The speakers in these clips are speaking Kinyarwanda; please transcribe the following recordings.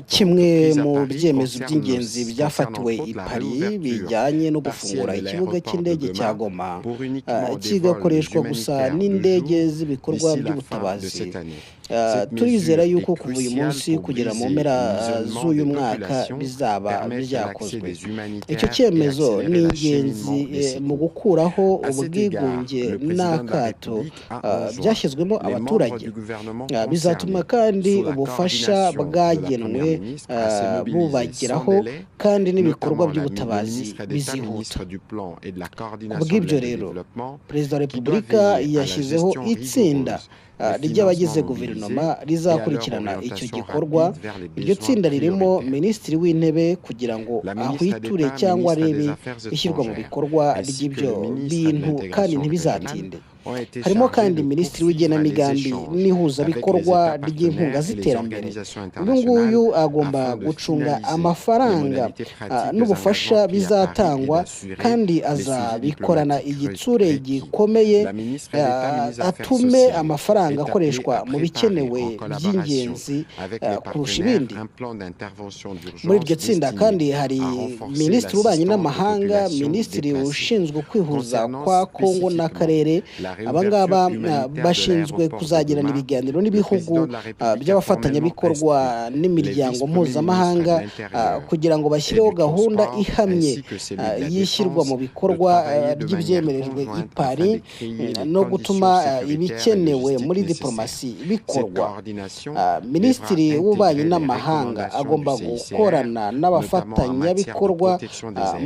Kimwe mu byemezo by'ingenzi byafatiwe i Paris bijyanye no gufungura ikibuga cy'indege cya Goma, kigakoreshwa gusa n'indege z'ibikorwa by'ubutabazi. Turizera yuko kuva uyu munsi kugera mu mpera z'uyu mwaka bizaba byakozwe. Icyo cyemezo ni ingenzi mu gukuraho ubwigunge n'akato byashyizwemo abaturage. Bizatuma kandi ubufasha bwagenwe bubageraho, kandi n'ibikorwa by'ubutabazi bizihuta. Ku bw'ibyo rero, Perezida wa Repubulika yashyizeho itsinda ry'abagize guverinoma rizakurikirana icyo gikorwa. Iryo tsinda ririmo Minisitiri w'Intebe kugira ngo ahwiture cyangwa arebe ishyirwa mu bikorwa ry'ibyo bintu kandi ntibizatinde. Harimo kandi Minisitiri w'Igenamigambi n'Ihuzabikorwa ry'Inkunga z'Iterambere. Uyu nguyu agomba gucunga amafaranga n'ubufasha bizatangwa, kandi azabikorana igitsure gikomeye, atume amafaranga akoreshwa mu bikenewe by'ingenzi kurusha ibindi. Muri iryo tsinda kandi hari Minisitiri w'Ububanyi n'Amahanga, Minisitiri ushinzwe kwihuza kwa Kongo n'akarere. Aba ngaba bashinzwe kuzagirana ibiganiro n'ibihugu by'abafatanyabikorwa n'imiryango mpuzamahanga kugira ngo bashyireho gahunda ihamye y'ishyirwa mu bikorwa ry'ibyemerejwe i Paris no gutuma ibikenewe muri diplomasi bikorwa. Minisitiri w'Ububanyi n'Amahanga agomba gukorana n'abafatanyabikorwa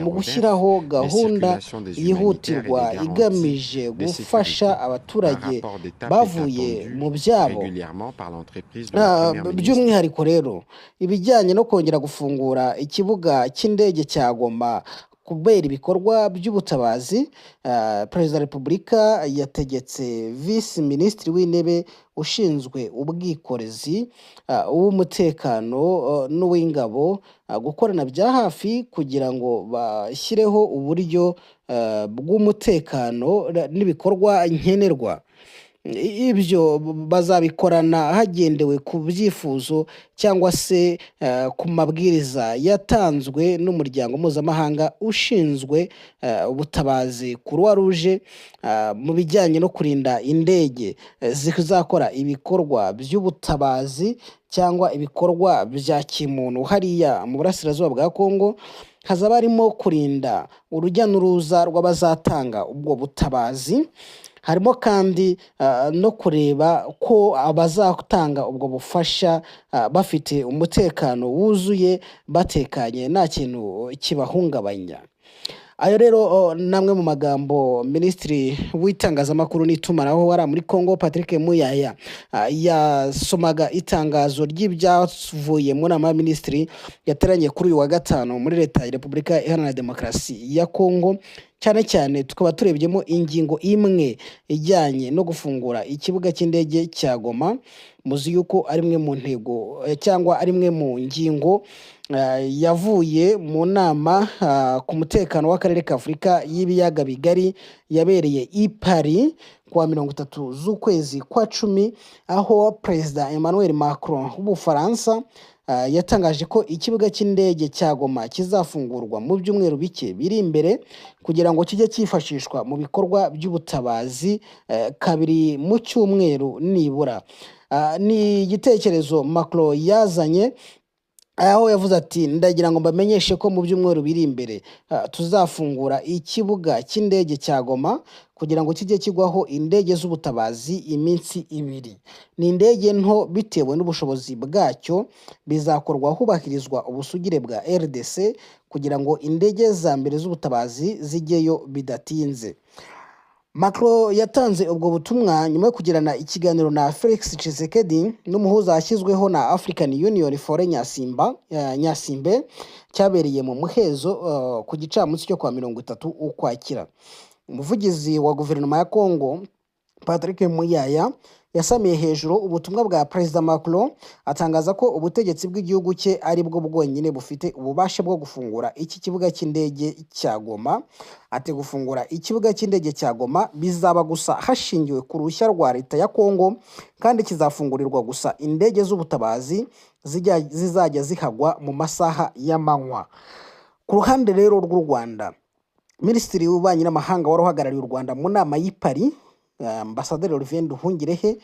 mu gushyiraho gahunda yihutirwa igamije gufasha abaturage bavuye mu byabo. By'umwihariko rero, ibijyanye no kongera gufungura ikibuga cy'indege cya Goma kubera ibikorwa by'ubutabazi, Perezida wa Repubulika yategetse Visi Minisitiri w'Intebe ushinzwe ubwikorezi, uw'umutekano n'uw'ingabo gukorana bya hafi kugira ngo bashyireho uburyo bw'umutekano n'ibikorwa nkenerwa. Ibyo bazabikorana hagendewe ku byifuzo cyangwa se ku mabwiriza yatanzwe n'umuryango mpuzamahanga ushinzwe ubutabazi, Croix Rouge, mu bijyanye no kurinda indege zizakora ibikorwa by'ubutabazi cyangwa ibikorwa bya kimuntu hariya mu burasirazuba bwa Kongo. Hazaba harimo kurinda urujya n'uruza rw'abazatanga ubwo butabazi. Harimo kandi no kureba ko abazatanga ubwo bufasha bafite umutekano wuzuye, batekanye, nta kintu kibahungabanya. Ayo rero namwe mu magambo Minisitiri w'Itangazamakuru n'Itumanaho wari muri Congo, Patrick Muyaya, yasomaga itangazo ry'ibyavuye mu nama y'Abaminisitiri yateranye kuri uyu wa gatanu muri Leta ya Repubulika Iharanira Demokarasi ya Congo. Cyane cyane tukaba turebyemo ingingo imwe ijyanye no gufungura ikibuga cy'indege cya Goma. Muzi yuko ari imwe mu ntego cyangwa ari imwe mu ngingo yavuye mu nama ku mutekano w'akarere ka Afurika y'Ibiyaga Bigari yabereye i Paris kuwa 30 z'ukwezi kwa 10, aho Perezida Emmanuel Macron w'Ubufaransa yatangaje ko ikibuga cy'indege cya Goma kizafungurwa mu byumweru bike biri imbere kugira ngo kijye cyifashishwa mu bikorwa by'ubutabazi kabiri mu cyumweru nibura. Ni igitekerezo Macron yazanye, aho yavuze ati: "Ndagira ngo mbamenyeshe ko mu byumweru biri imbere tuzafungura ikibuga cy'indege cya Goma kugira ngo kijye kigwaho indege z'ubutabazi iminsi 2. Ni indege nto bitewe n'ubushobozi bwacyo. Bizakorwa hubahirizwa ubusugire bwa RDC kugira ngo indege za mbere z'ubutabazi zijyeyo bidatinze." Macron yatanze ubwo butumwa nyuma yo kugirana ikiganiro na Felix Tshisekedi n'umuhuza washyizweho na African Union, Faure Nyasimba, Nyasimbe, cyabereye mu muhezo ku gicamunsi cyo kuwa 30 Ukwakira. Umuvugizi wa guverinoma ya Congo, Patrick Muyaya. yasamiye hejuru ubutumwa bwa Perezida Macron, atangaza ko ubutegetsi bw'igihugu cye ari bwo bwonyine bufite ububasha bwo gufungura iki kibuga cy'indege cya Goma. Ati: "Gufungura ikibuga cy'indege cya Goma bizaba gusa hashingiwe ku ruhushya rwa leta ya Kongo, kandi kizafungurirwa gusa indege z'ubutabazi zizajya zihagwa mu masaha y'amanywa." Ku ruhande rero rw'u Rwanda, Minisitiri w'Ububanyi n'Amahanga wari uhagarariye u Rwanda mu nama y'i Paris, Ambasaderi Olivier Nduhungirehe,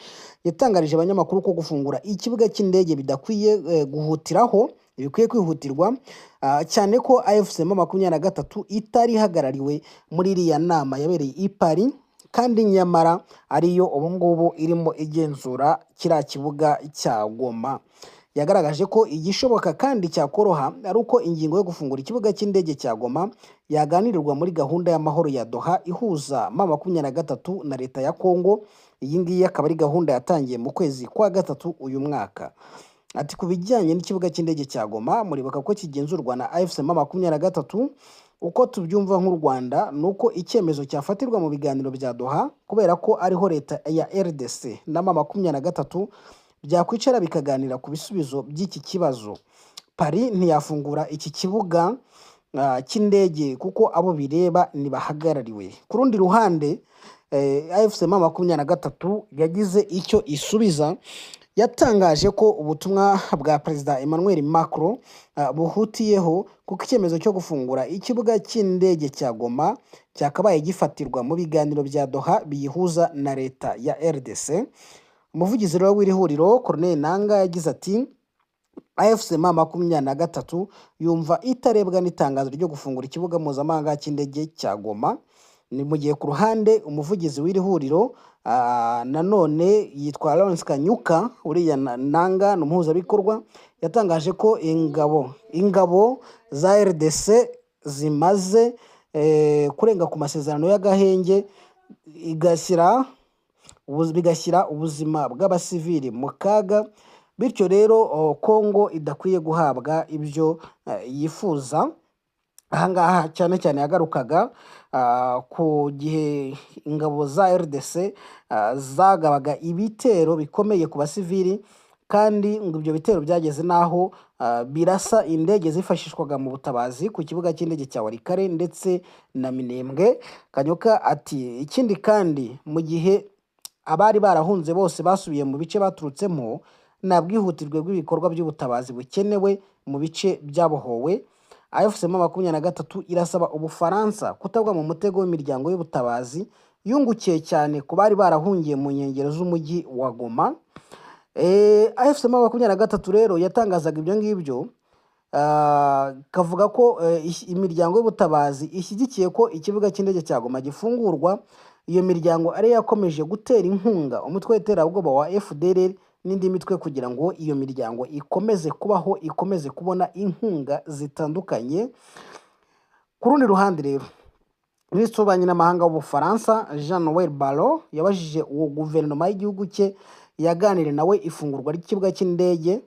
yatangarije abanyamakuru ko gufungura ikibuga cy'indege bidakwiye guhutiraho, bikwiye kwihutirwa, cyane ko AFC M23 itari ihagarariwe muri iriya nama yabereye i Paris, kandi nyamara ariyo ubu ngubu irimo igenzura kiriya kibuga cya Goma. Yagaragaje ko igishoboka kandi cyakoroha ari uko ingingo yo gufungura ikibuga cy'indege cya Goma yaganirirwa muri gahunda y'amahoro ya Doha ihuza M23 na leta ya Kongo. Iyi ngiyi akaba ari gahunda yatangiye mu kwezi kwa gatatu uyu mwaka. Ati: "Ku bijyanye n'ikibuga cy'indege cya Goma, muribuka ko kigenzurwa na AFC M23. Uko tubyumva nk'u Rwanda ni uko icyemezo cyafatirwa mu biganiro bya Doha, kubera ko ariho leta ya RDC na M23 byakwicara bikaganira ku bisubizo by'iki kibazo. Paris ntiyafungura iki kibuga cy'indege kuko abo bireba ntibahagarariwe." Ku rundi ruhande, AFC M23 yagize icyo isubiza. Yatangaje ko ubutumwa bwa Perezida Emmanuel Macron buhutiyeho, kuko icyemezo cyo gufungura ikibuga cy'indege cya Goma cyakabaye gifatirwa mu biganiro bya Doha biyihuza na leta ya RDC. Umuvugizi rero w'iri huriro, Corneille Nanga, yagize ati: "AFC M23 yumva itarebwa n'itangazo ryo gufungura ikibuga mpuzamahanga cy'indege cya Goma." Ni mu gihe ku ruhande umuvugizi w'iri huriro nanone yitwa Lawrence Kanyuka, uriya Nanga ni umuhuzabikorwa, yatangaje ko ingabo za RDC zimaze kurenga ku masezerano y'agahenge, bigashyira ubuzima bw'abasivili mu kaga, bityo rero Kongo idakwiye guhabwa ibyo yifuza. Ahangaha cyane cyane yagarukaga ku gihe ingabo za RDC zagabaga ibitero bikomeye ku basivili, kandi ngo ibyo bitero byageze n'aho birasa indege zifashishwaga mu butabazi ku kibuga cy'indege cya Walikale ndetse na Minembwe. Kanyuka ati: "Ikindi kandi, mu gihe abari barahunze bose basubiye mu bice baturutsemo, nta bwihutirwe bw'ibikorwa by'ubutabazi bukenewe mu bice byabohowe. AFC M23 irasaba Ubufaransa kutagwa mu mutego w'imiryango y'ubutabazi yungukiye cyane ku bari barahungiye mu nkengero z'umujyi wa Goma." AFC M23 rero yatangazaga ibyo ngibyo, kavuga ko imiryango y'ubutabazi ishyigikiye ko ikibuga cy'indege cya Goma gifungurwa. Iyo miryango ariyo yakomeje gutera inkunga umutwe w'iterabwoba wa FDLR n'indi mitwe kugira ngo iyo miryango ikomeze kubaho, ikomeze kubona inkunga zitandukanye. Ku rundi ruhande rero, Minisitiri w'Ububanyi n'Amahanga w'Ubufaransa, Jean Noel Barrot, yabajije uwo guverinoma y'igihugu cye yaganiriye nawe ifungurwa ry'ikibuga cy'indege,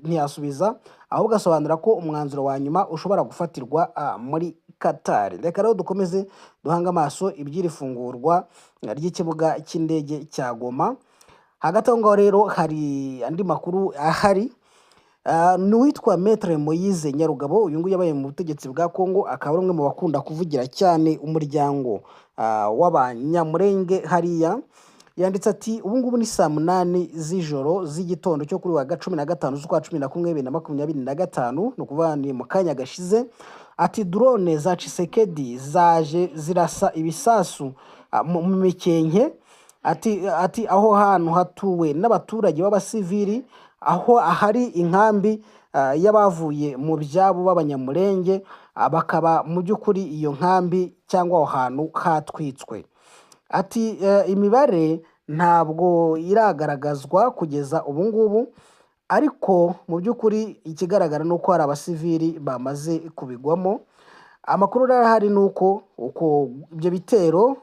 ntiyasubiza, ahubwo asobanura ko umwanzuro wa nyuma ushobora gufatirwa muri Qatar. Reka rero dukomeze duhange amaso iby'iri fungurwa ry'ikibuga cy'indege cya Goma. Hagati aho ngaho rero hari andi makuru ahari. Ni uwitwa Maître Moise Nyarugabo. Uyu nguyu yabaye mu butegetsi bwa Congo, akaba ari umwe mu bakunda kuvugira cyane umuryango w'Abanyamurenge hariya. Yanditse ati: "Ubu ngubu ni saa 8 z'ijoro z'igitondo cyo kuri wa 15 z'ukwa 11 2025, ni ukuvuga ni mu kanya gashize." Ati: "Drone za Tshisekedi zaje zirasa ibisasu mu Mikenke." Ati: "Aho hantu hatuwe n'abaturage b'abasivili, aho ahari inkambi y'abavuye mu byabo b'Abanyamurenge, bakaba mu by'ukuri iyo nkambi cyangwa aho hantu hatwitswe." Ati: "Imibare ntabwo iragaragazwa kugeza ubu ngubu, ariko mu by'ukuri ikigaragara ni uko hari abasivili bamaze kubigwamo." Amakuru rero ahari ni uko ibyo bitero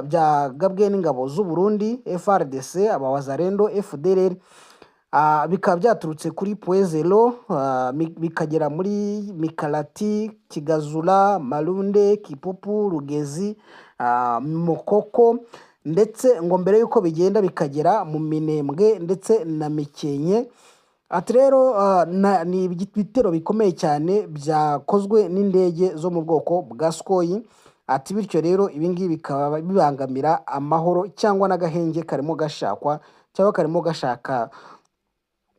byagabwe n'ingabo z'u Burundi, FARDC, abawazalendo, FDLR, bikaba byaturutse kuri Point Zéro, bikagera muri Mikalati, Kigazura, Marunde, Kipupu, Rugezi, Mukoko. Ndetse ngo mbere y'uko bigenda bikagera mu Minembwe ndetse na Mikenke. Ati rero ni ibitero bikomeye cyane byakozwe n'indege zo mu bwoko bwa Sukhoi. Ati bityo rero ibi ngibi bikaba bibangamira amahoro cyangwa n'agahenge karimo gashakwa cyangwa karimo gashaka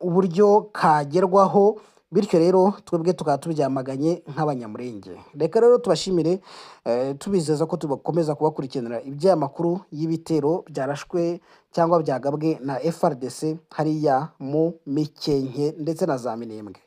uburyo kagerwaho. Bityo rero twebwe tukaba tubyamaganye nk'Abanyamurenge. Reka rero tubashimire, tubizeza ko tubakomeza kubakurikiranira iby'aya makuru y'ibitero byarashwe cyangwa byagabwe na FARDC hariya mu Mikenke ndetse na za Minembwe.